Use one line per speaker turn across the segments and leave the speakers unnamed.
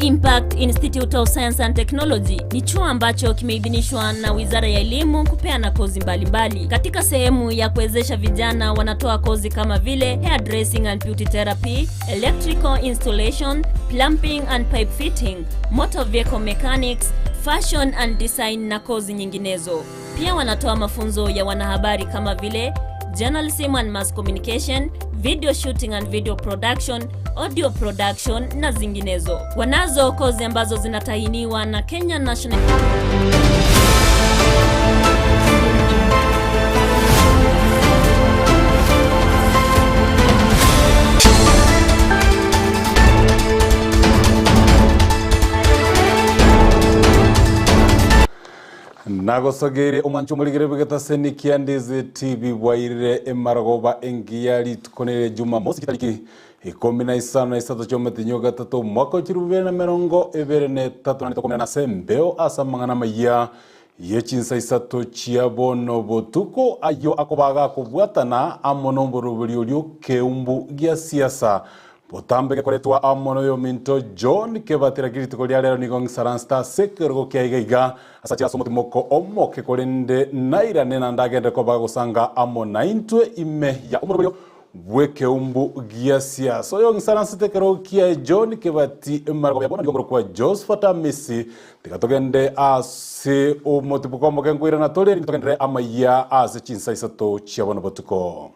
Impact Institute of Science and Technology ni chuo ambacho kimeidhinishwa na Wizara ya Elimu kupeana kozi mbalimbali mbali. Katika sehemu ya kuwezesha vijana wanatoa kozi kama vile hairdressing and beauty therapy, electrical installation, plumbing and pipe fitting, motor vehicle mechanics, fashion and design na kozi nyinginezo. Pia wanatoa mafunzo ya wanahabari kama vile journalism and mass communication, video shooting and video production, audio production na zinginezo. Wanazo kozi ambazo zinatahiniwa na Kenya National
Nagosogeire omwancho omorigere bw'egetaseni kia Ndizi TV bwairire emarogoba engiya rituko nere Jumamosi chitariki ikomi na isano na isato chi'omotienyi o gatato omwaka o chilifu bibere na emerongo ebere na etato naende tokomerana ase embeo ase amang'ana amayia ye chinsa isato chia bono botuko ayio akoba agakobwatana amo noborobori oria okeumbu gia siasa Botambe gekoretwa amo noyominto John Kebatera ki rituko ria rero nigo ng'isaransete ase ekerogo kia iga iga ase ache ase omotimoko omoke korende nairane naende agende koba gosanga amo naintwe ime ya omoroberio bw'ekeumbu gia siasa. Oyo ng'isaransete ekerogo kiaye John Kebati Marogoba ya bono nigo nkorokwa Josphat Amisi. Tiga togende ase omotimoko omoke nkoirana tore erinde togenderere amayia ase chinsa isato chia bono botuko.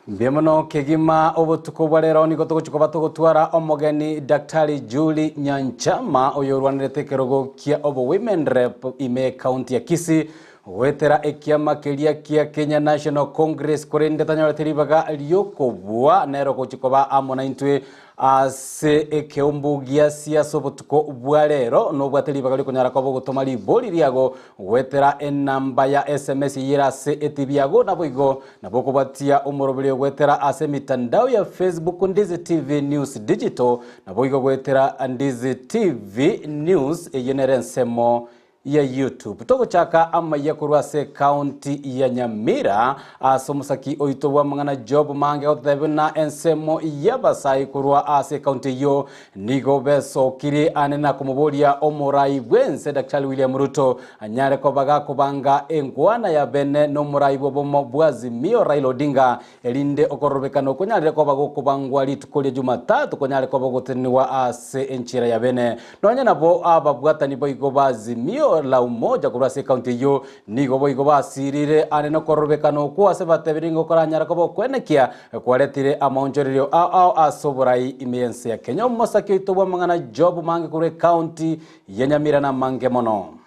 Mbuya mono kegima obotuko bwa rero nigo togochia koba togotwara omogeni Daktari Julie Nyanchama oyo orwanerete ekerogo kia obo Women Rep ime ekaunti ya Kisii Goetera ekiama keria kia Kenya National Congress korende tanyorete ribaga ri'okobua nero gochia koba amo naintwe ase ekeumbu gia siasa obotuko bwa rero nobwate ribaga riokonyara koba ogotoma ribori riago goetera enamba ya sms eyio ere ase etibi yago naboigo nabo okobwatia omoroberio goetera ase emitandao ya Facebook Ndizi TV News Digital naboigo goetera Ndizi TV News eyio nere ensemo ya YouTube. Togochaka amayia korwa ase ecounty ya Nyamira ase omosaki oito bw'amang'ana Job Mange agototebia buna ensemo y'abasai korwa ase ecounty eyio nigo besokirie ane na komoboria omorai bw'ense Daktari William Ruto anyare koba gakobanga enkwana ya bene nomorai bw'obomo bwa Azimio Raila Odinga Erinde okororobekana okonyarire koba gokobangwa rituko ria Jumatatu konyare koba ogotenenigwa ase enchera ya bene. Nonya nabo ababwatani boigo ba Azimio la Umoja korwa ase ekaunti eyio nigo boigo basirire ane nokororobekana okwo ase batebire ng'a okoranyara koba okwenekia kwaretire amaonchorerio ao ao ase oborai ime y'ense ya Kenya. Omosaki oito bw'amang'ana Job Mange korwa ekaunti ya Nyamira namange mono.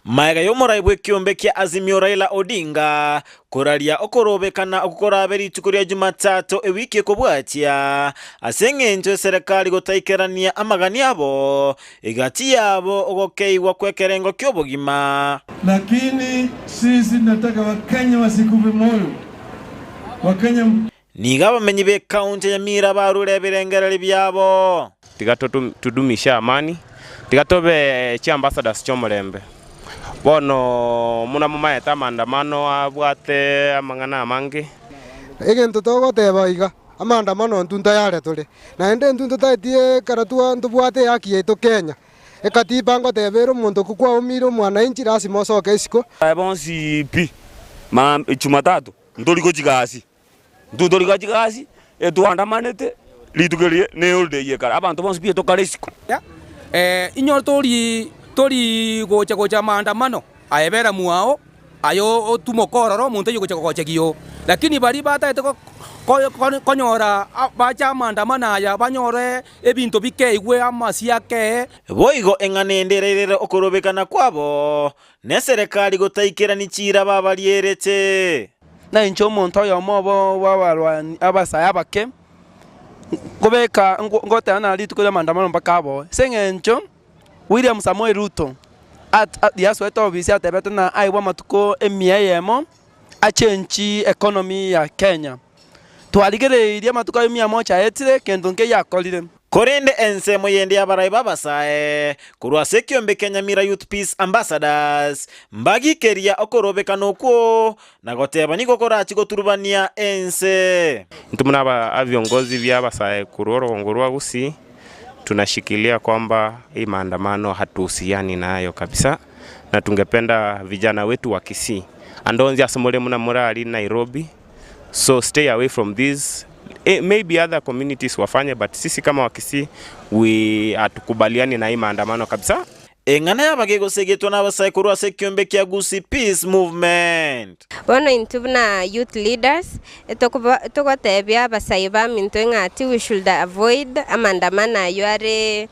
Magega y'omorai bw'ekiombe kia Azimio Raila Odinga koraria okorobekana okwo korabe rituko ria Jumatatu ewiki ekobwatia ase engencho eserekari gotaikerania amagani abo egati yabo ogokeigwa kw'ekerengo ki'obogima.
Lakini sisi tunataka Wakenya wasikufe moyo. Wakenya.
Nigo abamenyi b'ekaunti ya Nyamira barure ebirengererio biabo.
Tiga todumishe amani, tiga tobe chiambassadors chi'omorembe. Bono buna momaete amaandamano abwate amang'ana amange.
Egento togoteba iga, amaandamano intwe ntayare tore, naende intwe ntotaeti ekero twa ntobwate ehaki yaito Kenya. Ekatiba ngoteba ere omonto okwo kwaumire omwananchi lasima osoke isiko.
Bonsi pi, Jumatatu ntori gochia gasi. Intwe tori gochia gasi, etwandamanete rituko erio ne holiday ekare, abanto bonsi pi tokare isiko.
Inyore tori tori gocha gocha maandamano, aye bera mwao, aye otumoke ororo omonto oyio ogocha gogochegia oo. Lakini baria batagete konyora bache amaandamano aya banyore ebinto bikeigwe amasio akee.
Boigo eng'ana ende erairere okorobekana kwabo, neserekari gotaikerani chiira babarierete.
Na inche omonto oyomo obo bw'abarwani abasae abake, nkobeka ngoteba na rituko ri'amaandamano mpaka aboe. Ase eng'encho William Samoei Ruto riasoete ofisi atebete ng'a aegwe amatuko emia eyemo achenchi economy ya Kenya. Twarigereirie amatuko ayio mia moja aetire, kento nkeiyo akorire.
Korende ensemo yende y'abarai b'abasae korwa ase ekiombe kia Nyamira Youth Peace Ambassadors mbagikeria okorobekana okwo na goteba nigo korachie goturubania ense.
Intwe buna aba viongozi bia abasae korwa orogongo rwa Gusii tunashikilia kwamba hii maandamano hatuhusiani nayo kabisa na tungependa vijana wetu wa Kisii ande onsi ase more buna more aria Nairobi so stay away from this eh, maybe other communities wafanye but sisi kama Wakisii we hatukubaliani na hii maandamano kabisa.
Eng'ana y'abagegosegetwa n'abasae korwa ase ekiombe kia Gusii Peace Movement.
Bono intwe buna youth leaders, togotebia abasae baminto ng'a ati we should avoid amandamano aywo are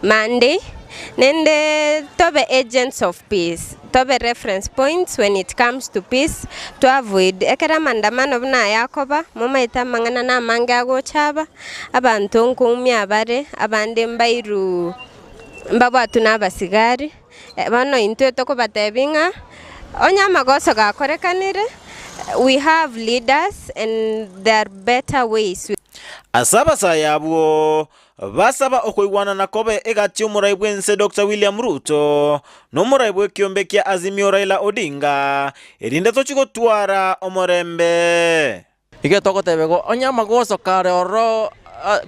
Monday, naende tobe agents of peace, tobe reference points when it comes to peace, to avoid ekero amandamano buna aya akoba, momaete amang'ana na amange agocha aba, abanto nkoumia bare, abande mbairu mbabwatwe na abasigari, bono intwe tokobatebia ng'a onye amagoso gakorekanire, we have leaders and there are better ways.
Ase abasae abwo Basaba okoigwanana kobe egati y'omorai bw'ense Doctor William Ruto na omorai bw'ekiombe kia Azimio Raila Odinga, erinde tochie gotwara omorembe.
Igo togoteba igo, onye amagoso kare ororo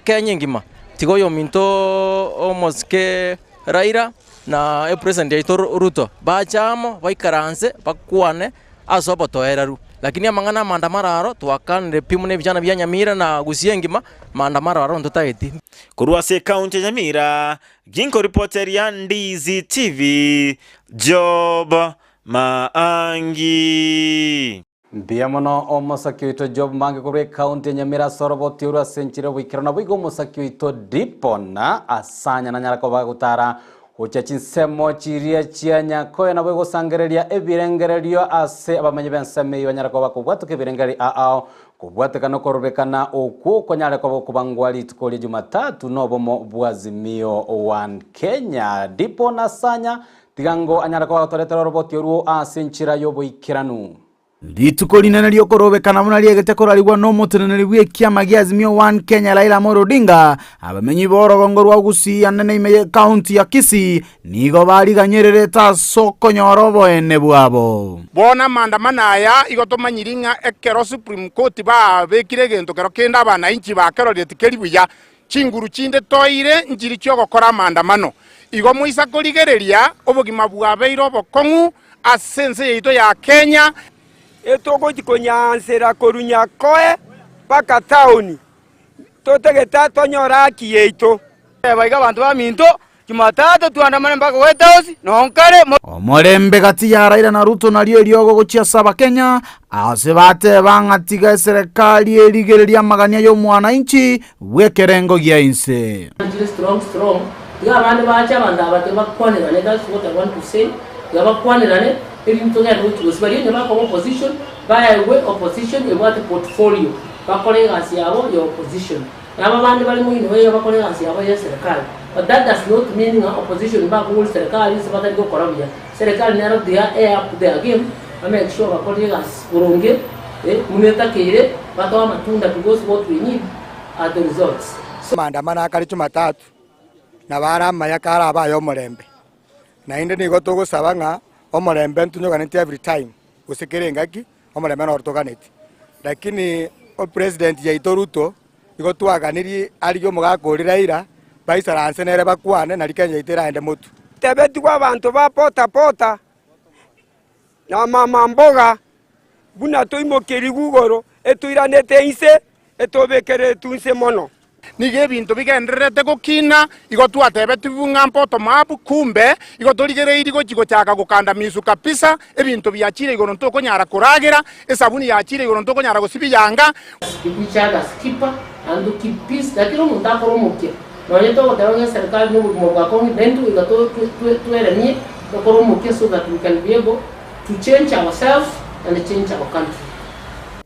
Kenya engima, tiga oyominto omosike Raila na epresident yaito Ruto bache amo baikaranse bakwane ase obotoereru. Lakini amang'ana amandamano aro twakanire pi buna ebichana bia Nyamira na Gusii engima, maandamano aro ntotageti.
Korwa ase ekaunti ya Nyamira, ginkoripoteria Ndizi TV, Job Maangi.
Mbuya mono omosaki oito Job Mange korwa ekaunti ya Nyamira ase oroboti orwo ase enchera y'oboikeranu naboigo omosaki oito Dipona Asanya nanyara koba gotara Gochia chinsemo chiria chia Nyakoe nabo egosangereria ebirengererio ase abamenyi b'ensemo eyio banyare koba kobwatoka ebirengererio ao kobwatekana okorobekana okwo konyare koba okobangwa rituko ria Jumatatu nobomo bw'Azimio One Kenya. Dipo Nasanya tiga ngo anyare koba agotoretera oroboti orwo ase enchera y'oboikeranu.
Rituko rinene ri'okorobekana buna riegete korarigwa n'omoteneneri bw'ekiama gia Azimio One Kenya Raila Amolo Odinga, abamenyi b'orogongo rwa Gusii anene ime y'Ekaunti ya Kisii nigo bariganyererete ase okonyora oboene bwabo.
Bono amaandamano aya igo tomanyiri ng'a ekero Supreme Court babekire egento kero kende abanainchi bakerorire tikeri buya, chinguru chinde toire nchiri chi'ogokora amaandamano. Igo moisa korigereria obogima bwabeire obokong'u Ase ense yaito ya Kenya.
Etogochi konyansera korwa Nyakoe mpaka taoni, totagete tonyore haki yaito.
Teba iga abanto baminto, Jumatatu twandamane mpaka White House, nonkare.
Omorembe gati ya Raila na Ruto nario eriogo gochia ase Abakenya, ase bateba ng'a tiga eserekari erigererie amagania y'omwananchi bw'ekerengo gia inse.
Chire strong strong, tiga abande bache abanto aba tiga bakwanerane, that's what I want to say, tiga bakwanerane erinde togende gochia gosibia baria onye bakoba opposition, baegwe opposition ebwate portfolio, bakore egasi yabo ya opposition. Na aba bande bare moino iga bakore egasi yabo ya eserekari. But that does not mean ng'a opposition mbakogora eserekari ase batari gokora buya. Eserekari nero tiga e up their game, ba make sure bakorire egasi boronge, buna etakeire, batoe amatunda because what we need are the results.
Amaandamano akare Jumatatu nabo are amaya kare abe ay'omorembe. Naende nigo togosaba ng'a omorembe ntonyoganeti every time, gose kera engaki, omorembe noro toganeti. Lakini opresident yaito Ruto, igo twaganirie arigie omogaka oria Raila, baisaranse nere bakwane nari Kenya yaito eraende motwe.
Tebetigwe abanto ba pota pota na mama mboga buna toimokerigwe igoro, etoiranete inse, etobekeretwe inse mono.
Nigo ebinto bigendererete gokina, igo twatebetigwe ng'a bottom up, kumbe igo torigereiri gochia gochaka gokandamiswa kabisa, ebinto biachire igoro ntokonyara koragera, esabuni yachire igoro ntokonyara gosibia yanga.
Keep each other's keeper and to keep peace, lakini omonto akore omokia, nonye togoteba ng'a eserikari na obogima bwakong'ire, naintwe goika tweremie tokore omokia so that we can be able to change ourselves and change our country.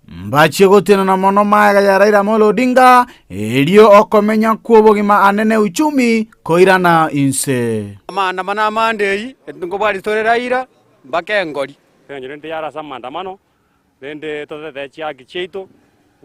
Mbachie gotenena mono magega ya Raila Amolo Odinga, erio okomenya kw'obogima anene uchumi koirana inse.
Amaandamano amande eyio, nkobwati tore Raila mpaka engori.
Eng'encho rende yare ase amaandamano, rende totetee chihaki chiaito.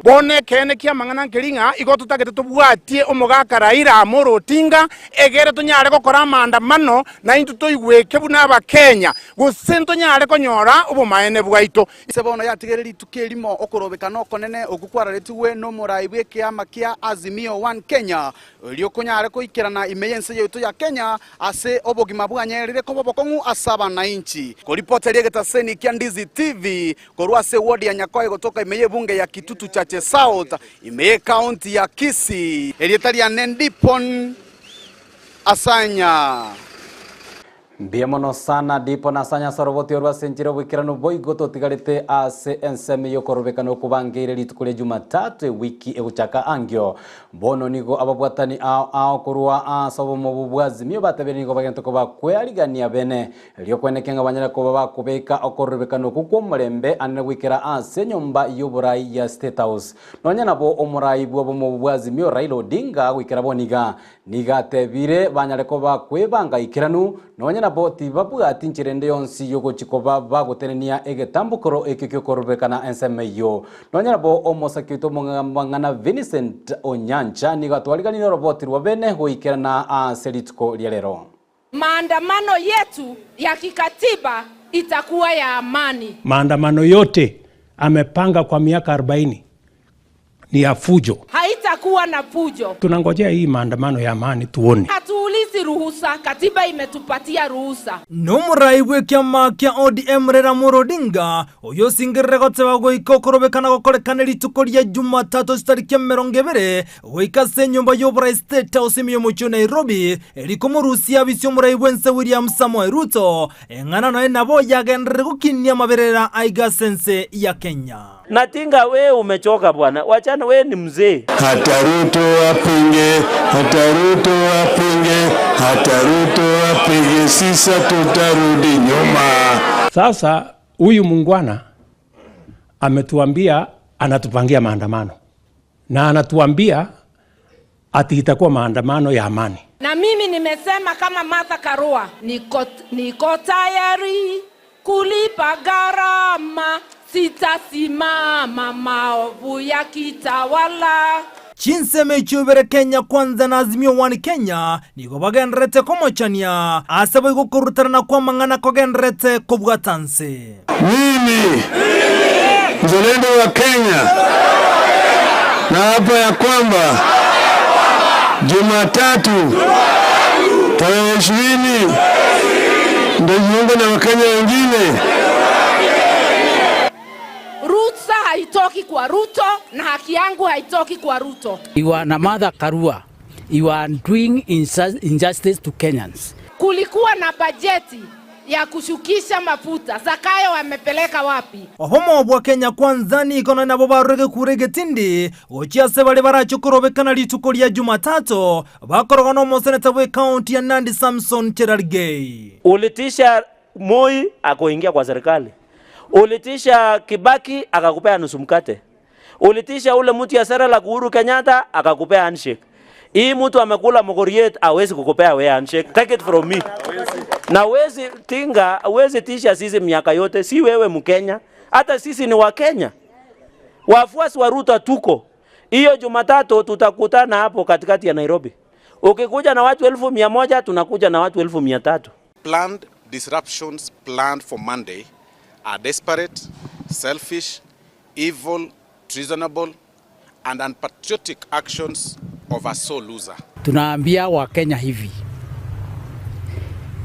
Bono ekeene ki'amang'ana nkeri ng'a igo totagete tobwatie omogaka Raila Amolo Odinga, egere tonyare gokora amaandamano naintwe toigweke buna Abakenya, gose ntonyare konyora obomaene bwaito.
Ase bono yatigaire rituko erimo okorobekana okonene okwo kwararetigwe nomorai bw'ekeama kia Azimio One Kenya, erio konyare goikerana ime y'ense yaito ya Kenya ase obogima bwanyerire koba obokong'u ase abanainchi. Koripoteria egetaseni kia Ndizi TV Korwa ase ewodi ya Nyakoe gotoka ime y'ebunge ya Kitutu Chache South, ime y'ekaunti ya Kisii. Erieta riane Dipon Asanya.
Mbuya mono sana Dipon Asanya ase oroboti orwo ase enchera y'oboikeranu boigo totigarete ase ensemo y'okorobekana okobangeire rituko ria Jumatatu ewiki egochaka angio. Bono nigo ababwatani ao ao korwa ase obomo bwa Azimio batebirie nigo bagente koba kwearigania bene Erio kweneke ng'a banyare koba bakobeka okororobekana okwo kw'omorembe anene goikera ase enyomba y'oborai ya State House. Nonya nabo omorai bw'obomo bwa Azimio Raila Odinga goikera bono iga, nigo atebire banyare koba kwebanga ikeranu, nonya nabo tibabwati nchera ende yonsi y'ogochia koba bagotenenia egetambokero ekio gi'okororobekana ensemo eyio. Nonya nabo omosake oito omong'ana Vincent Onyancha nigo atwariganirie oroboti rwa bene goikerana ase rituko ria rero.
Maandamano yetu ya kikatiba itakuwa ya amani.
Maandamano yote amepanga kwa miaka 40 ni ya fujo.
Haitakuwa na fujo.
Tunangojea hii maandamano ya amani tuone.
Hatuulizi ruhusa, katiba imetupatia ruhusa.
Nomorai bw'ekiama kia ODM Raila Amolo Odinga, oyio osingerire goteba goika okorobekana gokorekane rituko ria Jumatatu chitariki 20 Goika ase enyomba y'oborai State House ime y'omochie o Nairobi, erio komorusia abisi omorai bw'ense William Samoei Ruto, eng'ana nonya nabo yagenderire gokinia amaberera aiga ase ense ya Kenya.
Natinga we umechoka bwana, wachana we ni mzee.
Hata Ruto apinge, hata Ruto apinge, hata Ruto apige, sisa tutarudi nyuma.
Sasa huyu mungwana ametuambia anatupangia maandamano na anatuambia ati itakuwa maandamano ya amani.
Na mimi nimesema kama Martha Karua, niko, niko tayari kulipa gharama, sitasimama maovu yakitawala.
Chinsemo echio ibere Kenya Kwanza na Azimio One Kenya nigo bagendererete komochania ase boigo okorutanana kw'amang'ana kogendererete kobwata nse.
Mimi mzalendo wa Kenya naapa ya kwamba Jumatatu tarehe 20 nitajiunga na Wakenya wengine.
Ruhusa haitoki kwa Ruto na haki yangu haitoki kwa Ruto.
You are na Martha Karua. You are doing injustice to Kenyans.
Kulikuwa na bajeti ya kushukisha mafuta. Zakayo amepeleka wapi?
Obomo bwa Kenya Kwanza nigo nonya nabo barure gekura egetindi gochia ase baria barache korobekana rituko ria Jumatatu bakorogwa nomoseneta bw'ecounty ya Nandi Samson Cherargei.
Ulitisha Moi akoingia kwa serikali, ulitisha Kibaki akakupea nusu mkate, ulitisha ule mtu ya Serelak Uhuru Kenyatta akakupea handshake. Hii mtu amekula mokoriet hawezi kukupea we handshake. Take it from me. Na huwezi tinga, huwezi tisha sisi miaka yote, si wewe Mkenya, hata sisi ni Wakenya. Wafuasi wa Ruto tuko. Hiyo Jumatatu tutakutana hapo katikati ya Nairobi. Ukikuja na watu 100,000 tunakuja na watu 300,000.
Planned disruptions planned for Monday are desperate, selfish, evil, treasonable, and unpatriotic actions of a sore loser.
Tunaambia Wakenya hivi,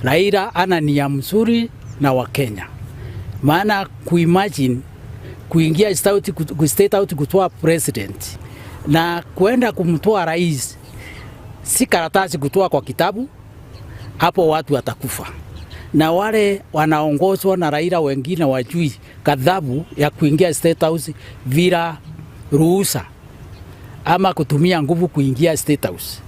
Raila ana nia mzuri na Wakenya, maana kuimagine kuingia state out kutoa president na kuenda kumtoa rais si karatasi kutoa kwa kitabu, hapo watu watakufa. Na wale wanaongozwa na Raila wengine wajui kadhabu ya kuingia State House bila ruhusa ama kutumia nguvu kuingia State House.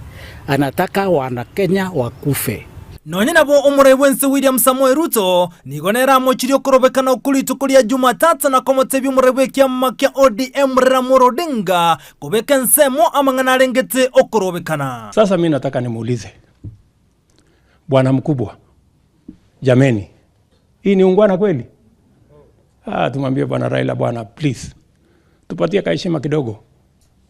Anataka wana Kenya wakufe.
Nonya nabo omorai bw'ense William Samoei Ruto nigo nere amochirie okorobekana okwo rituko ria Jumatatu na komotebia omorai bw'ekiama kia ODM Raila Amolo Odinga kobeka ensemo amang'ana arengete okorobekana.
Sasa mi nataka nimuulize bwana mkubwa, jameni, hii ni ungwana kweli? Ah, tumwambie bwana Raila, bwana please, Tupatie kaheshima kidogo,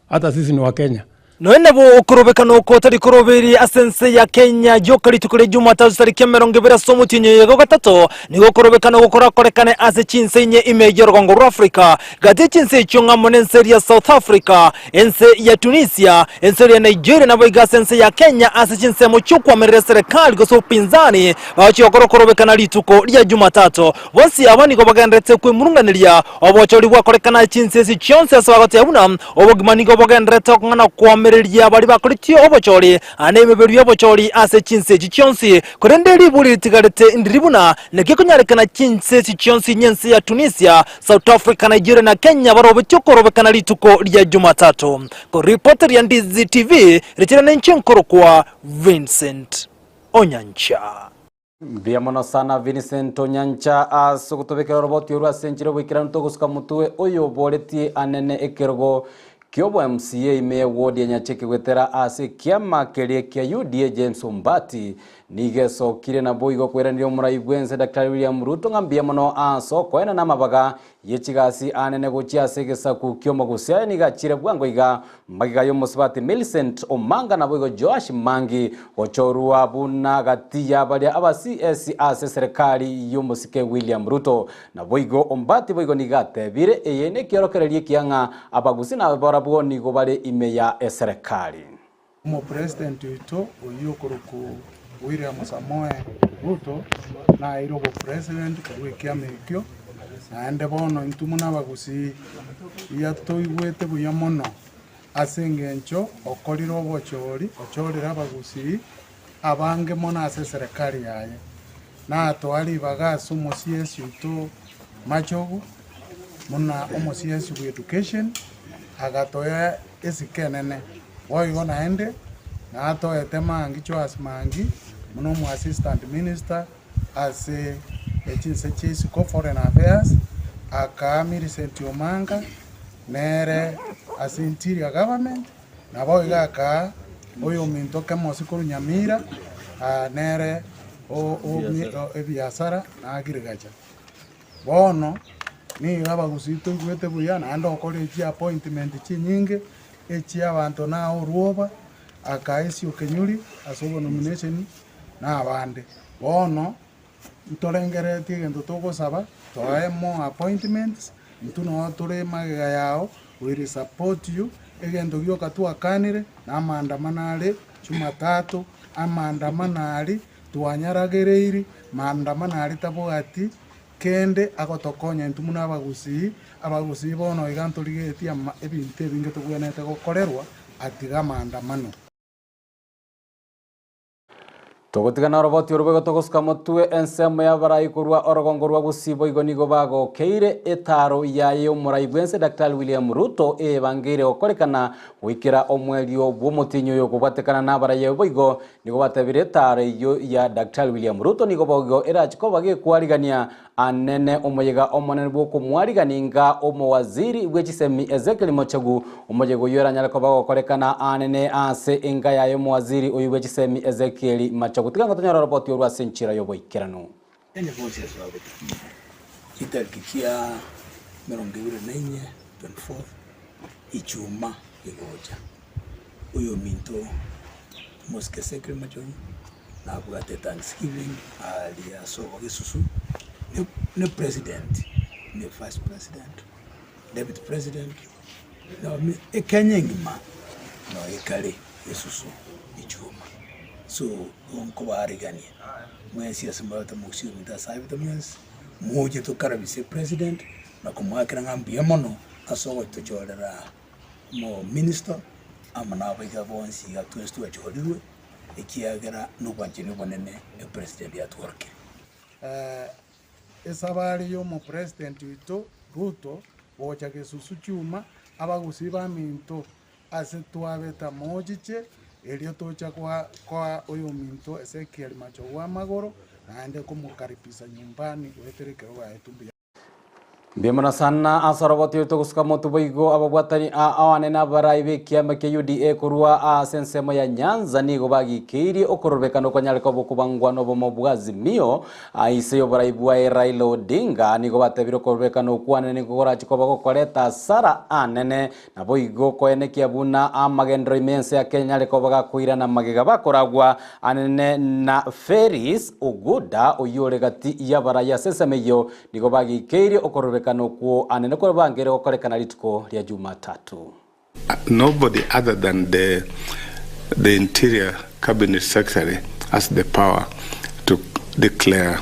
hata sisi ni Wakenya.
Nonya nabo okorobekana oko otari koroberia ase ense ya Kenya rioka rituko ria Jumatatu tariki emerongo ebere ase omotienyi oyo iga gatato, nigo okorobekana oko korakorekane ase chinse inye ime y'orogongo rwa Africa. Gati ye chinse echio ng'amo nense eria South Africa, ense ya Tunisia, ense eria Nigeria naboigo ase ense ya Kenya ase chinsemo chi'okoamerera eserekari gose upinzani bagochia gokora okorobekana rituko ria Jumatatu. Bonsi aba nigo bagendererete kwemurunganeria obochori bwakorekana chinse esi chionsi ase bagoteba buna obogima nigo bogendererete okong'ana koamereria baria bakoretie obochori na emeberio y'obochori ase chinse echi chionsi. Korende riburi ritigarete ndiri buna naki ekonyarekana chinse echi chionsi ny'ense ya Tunisia, South Africa, Nigeria na Kenya barobetie okorobekana rituko ria Jumatatu. Koripoteria Ndizi TV, richire nenche nkorokwa Vincent Onyancha.
Mbuya mono sana Vincent Onyancha ase ogotobekera oroboti orwo ase enchera y'oboikeranu togosuka motwe oyo oboretie anene ekerogo ki'obo MCA ime ye ward ya Nyacheke goetera ase ekiama keria kia UDA James Ombati nigo esokire naboigo koiraneria omorai bwense Daktari William Ruto ng'a mbuya mono ase okoenana amabaga ye chigasi anene gochia ase egesaku ki'omogusi. Aya nigo achire bwango iga magega y'omosubati Millicent Omanga naboigo Joash Mangi gochorwa buna gati y'abaria aba CS ase eserekari y'omosike William Ruto. Naboigo Ombati boigo nigo atebire eye nekiorokererio ekiya ng'a abagusi nabarabwo nigo bare ime ya eserekari.
Omopresident oito oyio okorokwa William Samoei Ruto naeire obopresident korwa ekiama ekio, naende bono intwe buna abagusii iya toigwete buya mono ase eng'encho okorire obochori, ochorire abagusii abange mono ase eserekari yaye. Natoa ribaga ase omosiesi oito Machogu buna omosiesi bwa education, agatoa esiko enene. Boigo naende natoete Mangi Joash Mangi buna omo assistant minister ase chinse chia isiko foreign affairs, akaa Millicent Omanga nere ase interior government, naboigo akaa oyominto Kemosi korwa Nyamira nere ebiasara na agriculture. Bono nigo abagusii toigwete buya naende okore chiappointment chinyinge echiabanto na orwoba, akaesia okenyuri ase obonomination na abande. Bono ntorengereretie egento togosaba toe more appointments, intwe noo tore magega yao, we will support you, egento gioka twakanire na amaandamano are jumatatu, amaandamano aria Twanyaragereiri maandamano aria tabwati kende agotokonya intwe buna abagusii, abagusii bono iga ntorigetie ama ebinto ebinge tobwenerete gokorerwa atiga amaandamano.
Togotigana oroboti orwo boigo togosuka motwe ensemo y'abarai korwa orogongo rwa Gusii boigo nigo bagokeire etaaro yaye omorai bwense Daktari William Ruto ebangeire gokorekana Goikera omwerio bw'omotienyi oyo okobwatekana nabarai abwo boigo nigo batebire etaara eyio ya Daktari William Ruto nigo boigo erache koba gekwarigania anene omoyega omonene bw'okomwarigani nga omowaziri bwe chisemi Ezekiel Mochegu. Omoyega oyio eranyare koba gokorekana anene ase enka yaye omowaziri oyio bwe chisemi Ezekiel Machogu. Tiga ngotonyore oroboti orwo ase enchera y'oboikeranu.
Kenya bonsi ase bagotiga chitariki chia emerongo ebere na inye, 24th, Ichuma egocha. Oyominto omosike Ezekiel Machogu nabwate thanksgiving aria ase obogesusu ne president ne vice president, deputy president, Ekenya engima noyo ekare esusu echuma so nkobaarigania mwensi ase morete mogusie ominto ase abete mwensi moche tokarabise president na komoakera ng'a mbuya mono ase ogotochorera omominister amo na abaiga bonsi iga twensi twachorirwe ekiagera na obwanchani obonene epresident yatworokire.
Esabari y'omopresident oito Ruto gocha gesusu chuma abagusii baminto ase twabeta mochiche erio tocha koa oyominto Ezekiel machogu amagoro naende komokaribisa nyumbani goetera ekerogo aye mbuya.
Mbuya mono sana ase oroboti oito gosuka motu boigo ababwatani ao anene abarai b'ekiama kia UDA korwa ase ensemo ya Nyanza nigo bagikeirie okorobekana okonyare koba okobangwa nobomo bwa Azimio ase y'oborai bwaye Raila Odinga nigo batebire okorobekana okwo anene nigo korache koba gokoreta asara anene Naboigo koenekia buna amagenderero ime y'ense ya Kenya anyare koba gakoirana magega bakoragwa anene na Ferris Oguda oyio ore gati y'abarai ase ensemo eyio nigo bageikeirie okorobekana okwo anene kobangeire gokorekana rituko ria Jumatatu.
Nobody other than the the interior cabinet secretary has the power to declare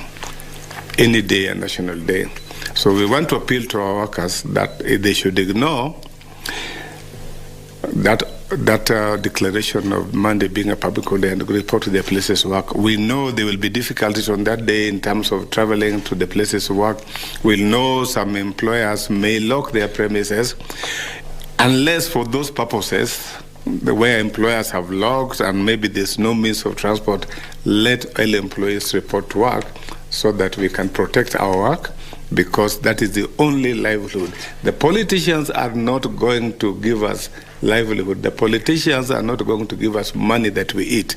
any day a national day. So we want to appeal to our workers that they should ignore that that uh, declaration of Monday being a public holiday and report to their places of work. We know there will be difficulties on that day in terms of traveling to the places of work. We know some employers may lock their premises unless for those purposes the way employers have locked and maybe there's no means of transport, let all employees report to work so that we can protect our work because that is the only livelihood. The politicians are not going to give us livelihood. The politicians are not going to give us money that we eat.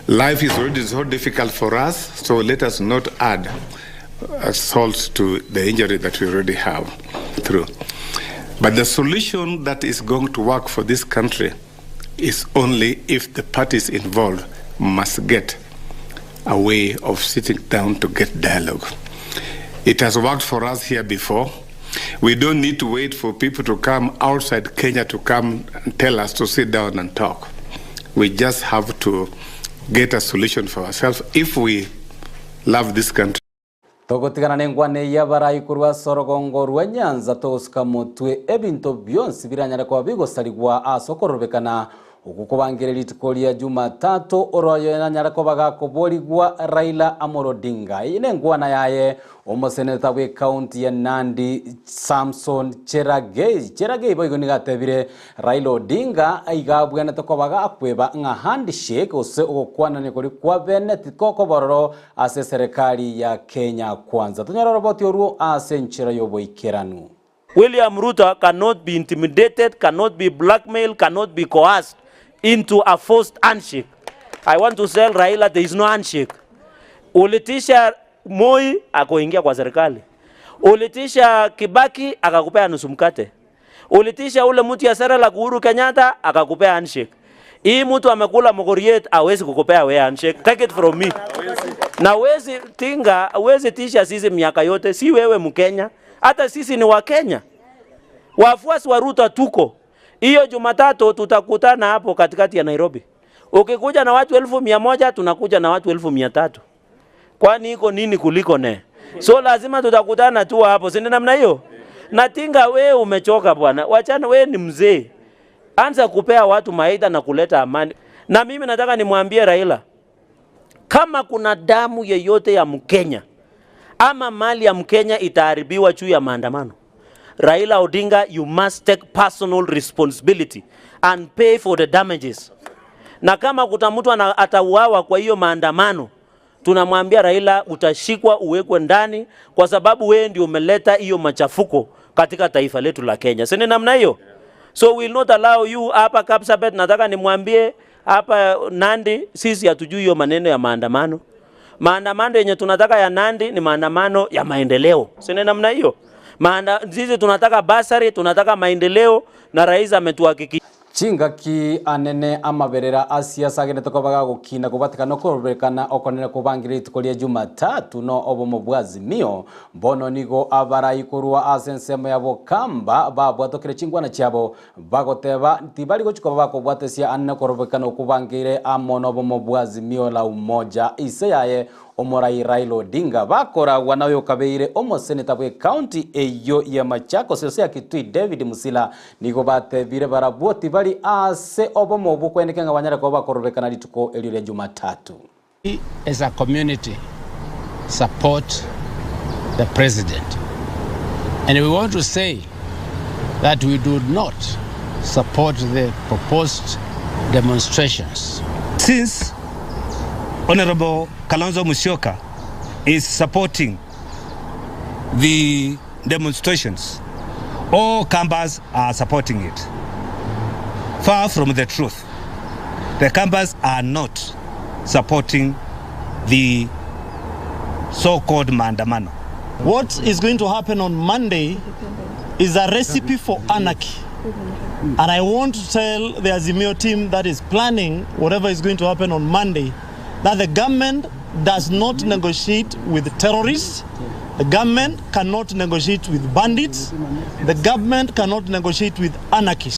Life is already so difficult for us, so let us not add salt to the injury that we already have through. But the solution that is going to work for this country is only if the parties involved must get a way of sitting down to get dialogue. It has worked for us here before. We don't need to wait for people to come outside Kenya to come and tell us to sit down and talk. We just have to get a solution for ourselves if we love this country.
Togotigana nenkwana eyio y'abarai korwa ase orogongo rwa Nyanza togosuka motwe ebinto bionsi biranyare koba bigosarigwa ase okororobekana okwo kobangire rituko ria Jumatatu oroyo nanyare koba gakoborigwa Raila Amolo Odinga. Eye nenkwana yaye omoseneta bw'ecounty ya Nandi Samson Cherargei. Cherargei boigo nigo atebire Raila Odinga iga abwenerete koba gakweba ng'a handshake gose ogokwanania koria kwa bene tikokoba ororo ase eserekari ya Kenya Kwanza. Tonyore oroboti orwo ase enchera y'oboikeranu.
William Ruto cannot be intimidated, cannot be blackmailed, cannot be coerced into a forced handshake. I want to tell Raila there is no handshake. Ulitisha Moi akoingia kwa serikali. Ulitisha Kibaki akakupea nusu mkate. Ulitisha ule mtu ya Serelak Uhuru Kenyatta akakupea handshake. Hii mtu amekula mokoriet hawezi kukupea wewe handshake. Take it from me. Na wezi tinga, wezi tisha sisi miaka yote, si wewe Mkenya, hata sisi ni Wakenya. Wafuasi wa Ruto tuko. Hiyo Jumatatu tutakutana hapo katikati ya Nairobi. Ukikuja na watu 100,000 tunakuja na watu 300,000. Kwani iko nini kuliko ne? So lazima tutakutana tu hapo, si namna hiyo? Na Tinga, we umechoka bwana, wachana, we ni mzee, anza kupea watu maida na kuleta amani. Na mimi nataka nimwambie Raila, kama kuna damu yeyote ya Mkenya ama mali ya Mkenya itaharibiwa juu ya maandamano, Raila Odinga, you must take personal responsibility and pay for the damages. Na kama kuna mtu atauawa kwa hiyo maandamano, tunamwambia Raila, utashikwa uwekwe ndani, kwa sababu wewe ndio umeleta hiyo machafuko katika taifa letu la Kenya. Si ni namna hiyo? So we will not allow you hapa Kapsabet. Nataka nimwambie hapa Nandi, sisi hatujui hiyo maneno ya maandamano. Maandamano yenye tunataka ya Nandi ni maandamano ya maendeleo, si ni namna hiyo? Sisi tunataka basari, tunataka maendeleo na rais ametuhakikishia.
Chingaki anene amaberera asiasa agenete koba gagokina kobatikana okoroberekana okonene kobangire rituko ria Jumatatu no obomo bwa Azimio mbono nigo abarai korwa ase ensemo ya Bokamba babwatokire chingwana chiabo bagoteba tibari gochi koba bakobwatesia anene okorobekana okobangire amo nobomo bwa Azimio la Umoja ise yaye omorai Raila Odinga bakoragwa nawe okabeire omoseneta bwe county eyo ya Machakos ase ya Kitui David Musila nigo batebire barabwo tibari ase obomo obwo ng'a banyare koba bakorobekana rituko erio ria Jumatatu.
We as a community support the president, and we want to say that we do not support the proposed demonstrations.
Since Honorable Kalonzo Musyoka is supporting the demonstrations, all Kambas are supporting it. Far from the truth. The Kambas are not supporting the so-called maandamano.
What is going to happen on Monday is a recipe for anarchy. And I want to tell the Azimio team that is planning whatever is going to happen on Monday that the government does not negotiate with terrorists, the government cannot negotiate with bandits, the government cannot negotiate with anarchists.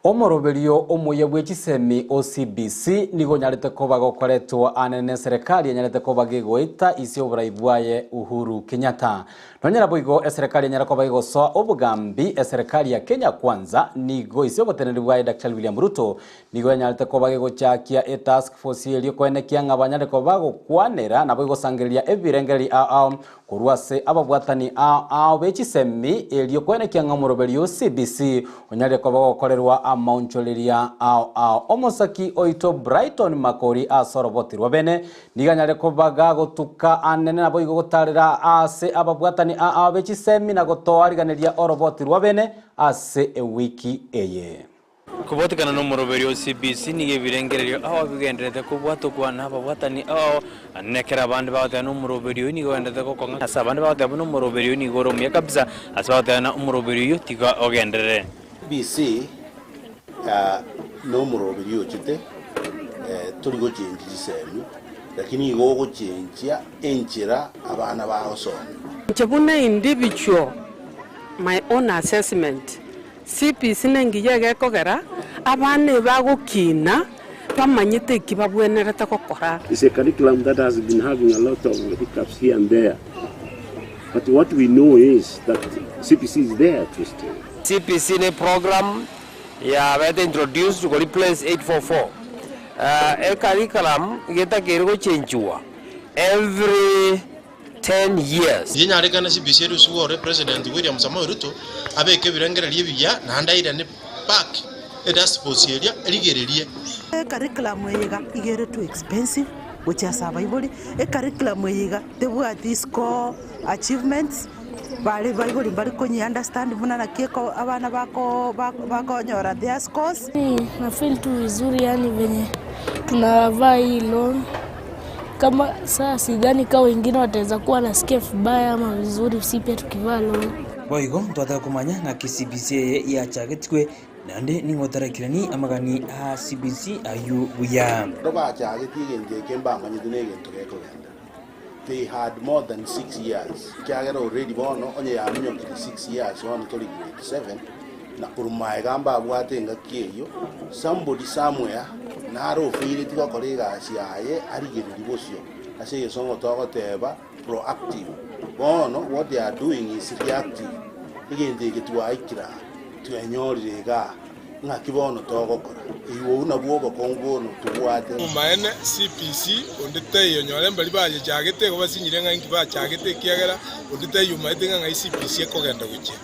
Omoroberio omuya bwe chisemi o CBC nigo onyarete koba gokoretwo anene neserekari enyarete koba gegoeta ise oborai bwaye Uhuru Kenyatta. Nonya naboigo eserekari enyare koba gegosoa obogambi eserekari ya Kenya Kwanza nigo ise oboteneneri bwaye Daktari William Ruto nigo yanyarete koba gegochakia etask force erio koenekia ng'a banyare koba bagokwanera naboigo gosangereria ebirengererio ao ao Korwa ase ababwatani ao ao be chisemi, erio kwenekia ng'a omoroberio o CBC onyarire koba ogokorerwa amaonchoreria ao ao. Omosaki oito Brighton Makori ase oroboti rwa bene nigo anyare koba gagotuka anene naboigo gotarera ase ababwatani ao ao be chisemi na gotoariganeria oroboti rwa bene ase ewiki eye.
Kobwatekana nomoroberio o CBC nigo ebirengererio ao bigendererete kobwatokwa nababwatani ao, na ekero abande bagoteba nomoroberio oyio nigo ogendererete gokong'a ase abande bagoteba buna omoroberio oyio nigo ore omuya kabisa, ase bagoteba ng'a omoroberio oyio tiga ogenderere.
CBC nomoroberio ochete tori gochenchia chisemi lakini igo ogochenchia enchera abana bagosoma.
Inche buna individual my own assessment CPC nengiya egekogera abana ebagokina bamanyete eki babwenerete gokora.
It's a curriculum that has been having a lot of hiccups here and there but what we know is that CPC is there to stay.
CPC ne program yabete introduced go replace 844. E curriculum getakeire gochenchiwa every 10 years.
Yenyarekane CBC erusigwe ore President William Samoei Ruto abeke ebirengererio ebiya naende airane back etask force eria erigererie.
Ecurriculum eye iga iga ere too expensive gochia ase abaibori, ecurriculum eye iga tebwati score achievements, bare baibori mbari konyi understand buna naki eko abana bako bakonyora their scores.
Na feel tu vizuri yani venye tunavaa hii long kama saa sidhani kama wengine wataweza kuwa wanasikia vibaya ama vizuri si pia tukivaa long.
Boigo ntwataka komanya ng'aki CBC eye yachagetigwe, naende ning'o otaraikirani amagani a CBC ayio buya.
Ekero bachagetie egento eke mbamanyete negento gekogenda. They had more than 6 years ekiagera already bono onye yaminyokire 6 years bono tori grade 7 na korwa maega mbabwate engaki eyio somebody somewhere nare ofeireti gokora egasi yaye arigererie bosio ase egesongo togoteba proactive bono what they are doing is reactive egento eke twaikire aa twenyorire igaa. Ng'aki bono togokora? Obo nabwo obokongu bono tobwate.
Obomaene, CPC, onde taiyo nyore mbaria bayechagete igo basinyire ng'a inki bachagete ekiagera onde taiyo omaete ng'a ng'ai CPC ekogenda gochia.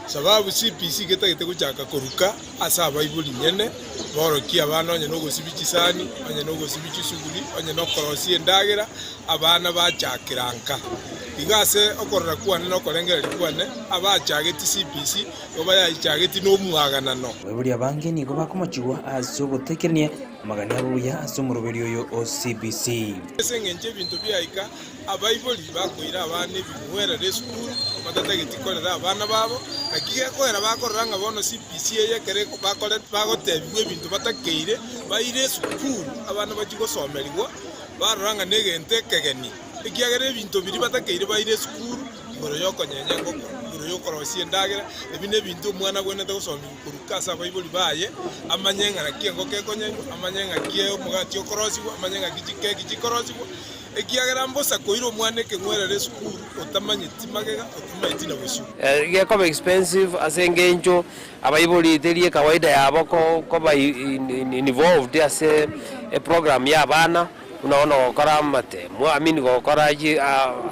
Sababu CPC getagete gochaka koruka ase abaibori nyene borokie abana onye nogosibia chisani, onye nogosibia chisuguri, onye nokorosia endagera, abana bachakera nka. Igo ase okorora kwane na okorengereria kwane, abachageti CPC Nigo bayayichageti nomwaganano.
Abaibori abange nigo bakomochigwa ase ogotekerania amagani abo buya ase omoroberio oyo o CBC.
Ase engencho ebinto biaika, abaibori bakoira abana ebing'werero esukuru batatageti korera abana babo, naki gekoera bakorora ng'a bono CBC eye ekero bagotebigwa ebinto batakeire baire esukuru abana bachie gosomerigwa, barora ng'a negento ekegeni, ekiagera ebinto biria batakeire baire esukuru. Igoro y'okonyenya engoko, igoro y'okorosia endagera, ebi nebinto omwana agwenerete gosomigwa korwa ase abaibori baye, amanye ng'a naki engoko ekonyenywa, amanye ng'aki omogati okorosigwa, amanye ng'aki chikeki chikorosigwa, ekiagera mbosa koira omwana ekeng'werero esukuru otamanyeti magega, otamanyeti na bosio.
Gekoba expensive ase engencho abaibori teri ekawaida yabo koba involved ase eprogram ya abana. Buna bono gokora amatemo, I mean gokora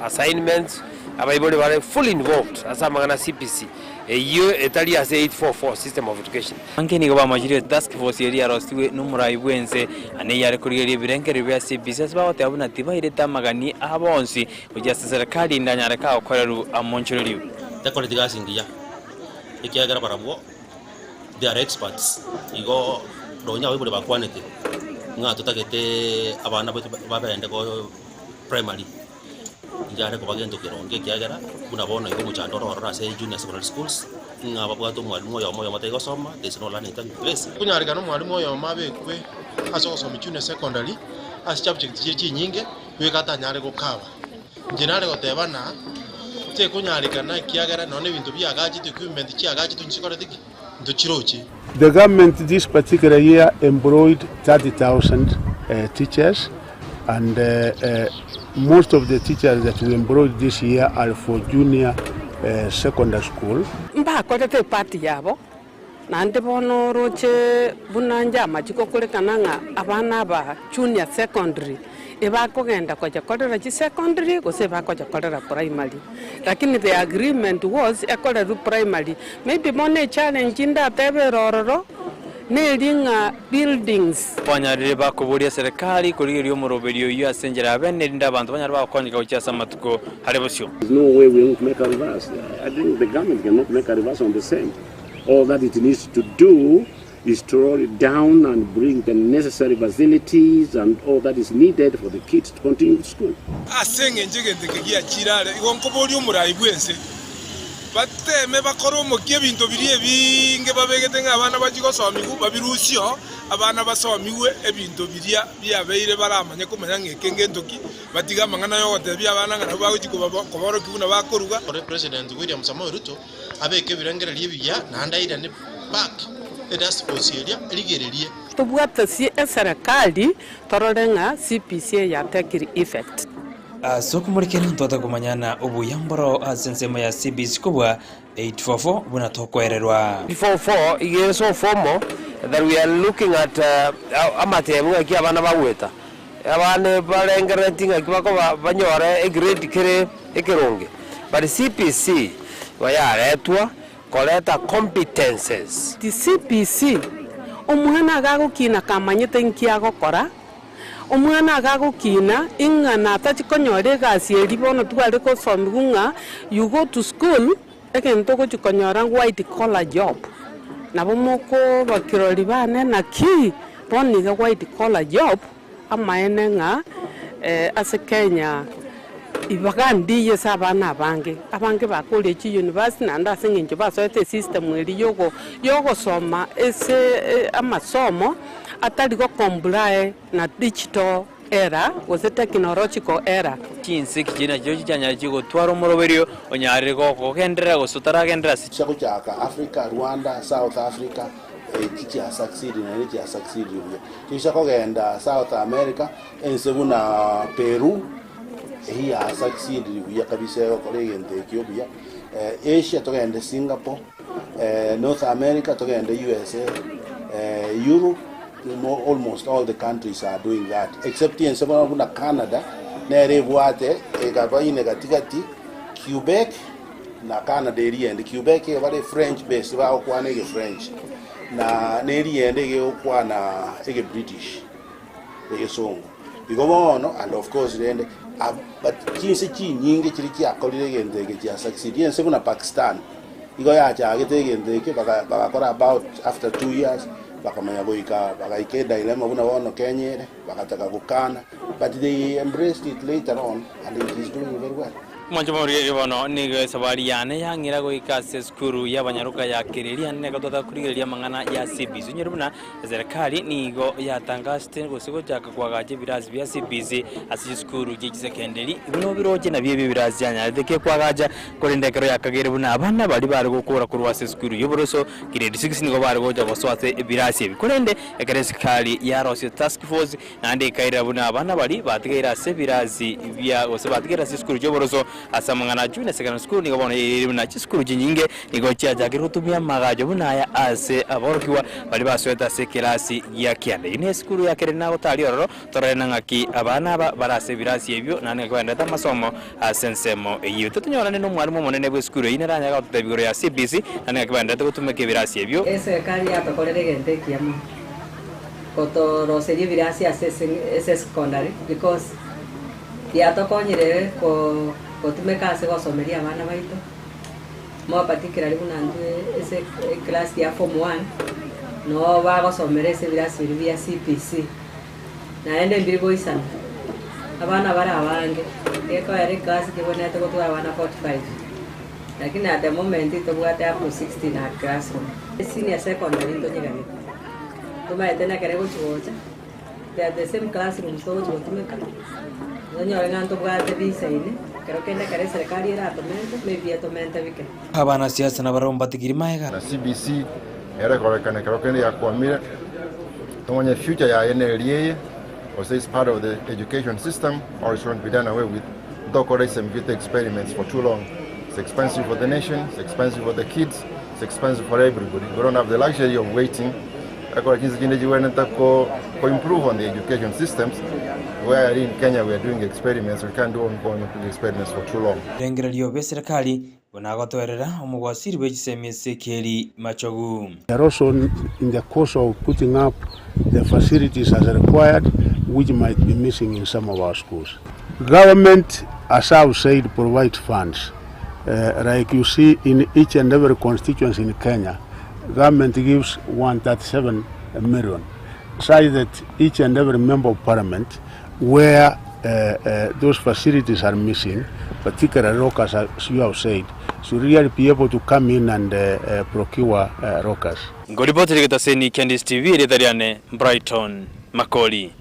assignments, abaibori bare fully involved ase amang'ana a CBC, eyio etari ase 844 system of education.
Abange nigo bamachire task force eria yarostigwe nomorai bw'ense, na neyio yare korigereria ebirengererio bia CBC ase bagoteba buna tibairete amagani abo onsi gochia ase serikali ndanyare kagokorerwa amonchorerio.
Tekoreti gasi engiya, ekiagera barabwo they are experts, igo nonya abaibori bakwanete ng'a totagete abana baito babende go primary, inche are koba gento keronge ekiagera buna bono iga omochando ore ororo ase junior secondary schools, ng'a babwate omwalimu oyomo oyomo tari gosoma, there is no learning taking place.
Konyarekana omwalimu oyomo abekwe ase ogosomia junior secondary ase chabject chire chinyinge, goika atanyare gokaba. Inche nare goteba ng'a tekonyarekana ekiagera nonya ebinto biagachetwe, equipment chiagachetwe nchikorete ki? Ntochiroche.
The government this particular year employed 30,000 teachers and most of the teachers that we employed this year are for junior secondary school.
Mbakorete eparty yabo, naende bono oroche buna inche amachiko korekana ng'a abana aba junior secondary ebakogenda gocha korera chisecondary gose ebakocha korera primary. Lakini the agreement was ekorerwe primary. Maybe bono echallenge ndatebe ere ororo, neri ng'a buildings.
Banyarire bakoboria serikali korigereria omoroberio oyio ase enchera ya bene, erinde abanto banyare bagokonyeka gochia ase amatuko are bosio.
There's no way we are going to make a reverse. I think the government cannot make a reverse on the same. All that it needs to do is to roll it down and bring the necessary facilities and all that is needed for the kids to continue with school.
Ase engencho egento eke giachire are, igo nkoboria omorai bw'ense, bateeme bakore omokia ebinto biria ebinge babegete ng'a abana bachie gosomigwa, babirusie oo, abana basomigwe ebinto biria biabeire baramanye komanya ng'a eke ngento ki, batige amang'ana y'ogotebia abana ng'a nabwo bagochia koborokia buna bakoruga.
Ore President William Samoei Ruto abeke ebirengererio ebiya naende airane back edasiboosi eria erigererie.
Tobwatasie eserekari torore ng'a CPC yatekire effect.
Ase okomorekera ntwate komanya na obuya mboro ase ensemo ya CBC kobua 844 buna tokoererwa.
844 iga ere so formal that we are looking at amatemu ng'aki abana bagoeta. Abande barengerereti ng'aki bakoba banyore egrade kere ekeronge. But CBC igo yaretwa koreta competences.
CBC, omwana iga agokina kamanyete nki agokora, omwana iga agokina ing'a natachi konyora egasi eria bono tware gosomiwa ng'a you go to school, egento ogochi konyora white collar job. Nabo mokoba kirori bane naki bono iga white collar job, amaene ng'a ase Kenya ibaga ndiyo ase abana abange, abange bakoria chiuniversity naende ase eng'encho basoete esystem eria yogo yogosoma ase amasomo atari go comply na digital era gose technological era.
Chinsiki chiria nachio chichanyare chigotwara omoroberio onyarire gokogenderera gose otaragenderera ase.
Chia gochaka Africa, Rwanda, South Africa, echi chia succeed naende chia succeed buya. Chicha kogenda South America, ense buna Peru, eyio ya succeed buya kabisa egokora egento ekio buya. Asia togende Singapore, North America togende USA, Europe, almost all the countries are doing that except ense bono buna Canada, nere ebwate ekaba ine gatigati, Quebec na Canada eria ende. Quebec ebare French based bagokwana ege French na neria ende egekwana ege British egesongo. Igo bono and of course rende but chinse chinyinge chiria chiakorire egento eke chia succeed. Ense buna Pakistan igo yachagete egento eke bagakora about after 2 years bakamanya goika bagaika edilemma buna bono Kenya ere bagataka gokana but they embraced it later on and it is doing very well.
Mwanche momorigererie bono, nigo esabari yane yang'ira goika ase esukuru y'abanyaroka ya Kereria, nigo twataka korigereria amang'ana ya CBC. Onyore buna eserekari nigo yatangasete gose gochaka koagacha ebirasi bia CBC ase chisukuru chie chisekenderi. Buna obiroche nabio ebio ebirasi yanyarete ki koagacha, korende ekero yakageire buna abana baria bare gokora korwa ase esukuru y'oboroso grade 6 nigo bare gocha gosoa ase ebirasi ebi. Korende ekero esikari yarosia task force Naende ekairera buna abana baria batigaire ase ebirasi bia gose batigaire ase chisukuru chi'oboroso ase amang'ana a Junior Secondary School nigo bono yairire buna chisukuru chinyinge nigo chiachakire gotumia amagacho buna aya ase aborokigwa baria basoete ase ekerasi gia kianda. Eyio nesukuru ya kere nagotari ororo torore na ng'aki abana aba bare ase ebirasi ebio naende ng'aki baenderete amasomo ase ensemo eyio. Totonyorane nomwalimu omonene bw'esukuru eyio nere anyare gototebia igoro ya CBC naende ng'aki baenderete gotumeka ebirasi ebio.
Eserekari yatokorera egento ekiya mono. Gotoroseria ebirasi ase ase secondary because biatokonyire ko gotumeka ase gosomeria abana baito. More particularly buna intwe ase eclass ya form one, noo bagosomera ase ebirasi biria bia CBC. Naende mbiri goisana, abana bare abange, gekoera eclass kebwenerete gotwara abana 45, lakini at the moment ntobwate up to 60 in a classroom. Senior secondary ntonyegagete, tomaete nekere gochi gocha. They are the same classrooms togochi gotumeka, nonyore ng'a ntobwate bisaine, ekero kende ekero eserekari eratomente, maybe etomente bike.
Abanasiasa nabarabwo mbatigiri magega.
Na CBC ere ekorekana ekero kende yakwamire, tomanye future yaye neri eye, gose is part of the education system or is going to be done away with. Ntokora isemi experiments for too long. It's expensive for the nation, it's expensive for the kids, it's expensive for everybody. We don't have the luxury of waiting. Ekero chinse chinde chigwenerete ko ko improve on the education systems, where in Kenya we are doing experiments, we can't do ongoing experiments for too long.
Ebirengererio bi'eserekari buna agotoerera omogwasiri bwe chisemi Ezekieli Machogu.
They are also in the course of putting up the facilities as required which might be missing in some of our schools. Government as I have said provides funds like you see in each and every constituency in Kenya government gives 137 million such that each and every member of parliament where those facilities are missing particularly lockers as you have said should really be able to come in and procure lockers.
Ngoripotera egetaseni kia Ndisi TV erieta riane Brighton Makori.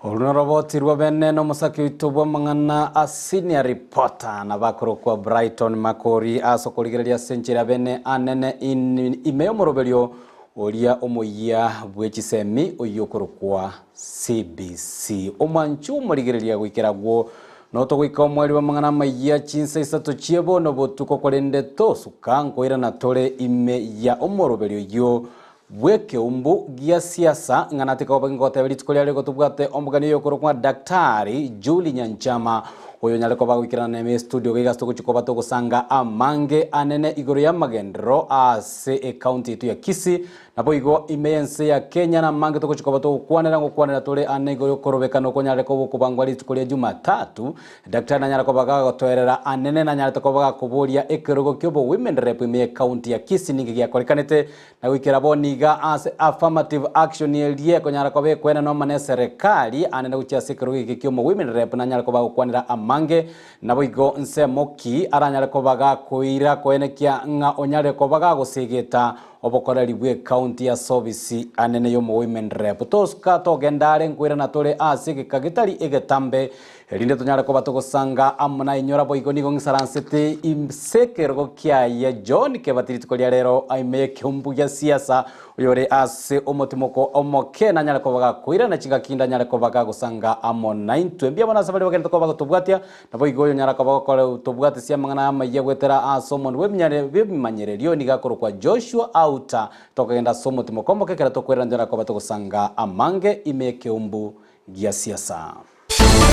Oru noroboti rwa bene nomosake oito bw'amang'ana a senior reporter na bakorokwa Brighton Makori ase okorigereria ase enchera bene anene in ime y'omoroberio oria omoyia bwe chisemi oyio okorokwa CBC. Omwancho omorigereria goikera agwo notogoika omoerio bw'amang'ana amayia chinsa isato chie bono botuko korende tosuka nkoirana tore ime ya omoroberio oyio Bw'ekeumbu gia siasa, ng'a natike koba ngoteba rituko riare igo tobwate omogeni oyo okorokwa Daktari Julie Nyanchama, oyo onyare koba agoikerana neme estudio iga ase togochia koba togosanga amange anene igoro y'amagenderero ase ecounty yaito ya Kisii, naboigo ime y'ense ya Kenya namange togochia koba togokwanera ngokwanera tore ane igoro y'okorobekana okonyare koba okobangwa rituko ria Jumatatu. Daktari nanyare koba gagotoerera anene nanyarete koba gakoboria ekerogo ki'obo women rep ime y'ecounty ya Kisii ninki giakorekanete Na goikera bono iga ase affirmative action eria ekonyara koba ekwenena omana eserekari anene gochia ase ekerogo eke ki'omo women rep nanyare koba agokwanera amange naboigo nsemo ki aranyare koba gakoira koenekia ng'a onyare koba gagosegeta obokoreri bw'ecounty ase obisi anene y'omo women rep tosuka togenda are nkoirana tore ase egeka getari egetambe Erinde tonyare koba togosanga amo nainyora boigo nigo ng'isaransete inse ekerogo kiaye John Kebati rituko ria rero ime y'ekeumbu gia siasa oyore ase omotimoko omoke nanyare koba gakoirana chingaki ndanyare koba gagosanga amo naintwe. Mbuya mono ase baria bagenderete koba bagotobwatia, naboigo oyonyara koba gokora tobwatisia amang'ana amayia goetera ase omonto bw'ebimanyererio nigo akorokwa Joshua Auta. Tokogenda ase omotimoko omoke ekero tokoirana tonyare koba togosanga amange ime y'ekeumbu gia siasa.